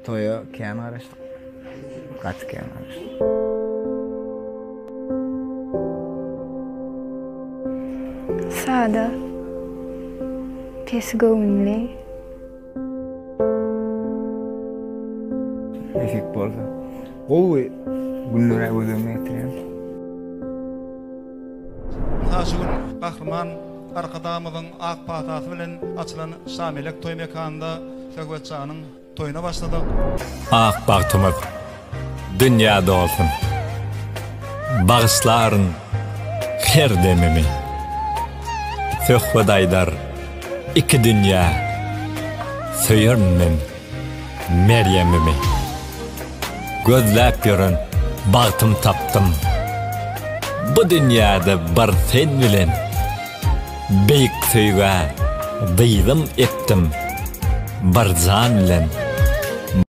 Toýa kän garaşdyk. Gaty kän garaşdyk. Sada, pes göwünli. Nesip bolsa. Gowy günlere göz öňüne getirýän. Ynha şu gün Gahryman Arkadagymyzyň ak patasy bilen açylan Şamelek toý mekanynda Söhbetjanyň toýuna başladyk. Ak bagtymyz dünýä dolsun. Bagyşlaryn her demimi. Söhbet aýdar iki dünýä. Söýerin men Merýemimi. Gözläp ýören bagtym tapdym. Bu dünýäde bir sen bilen. Beýik söýgä dyzym epdim. Bir jan bilen.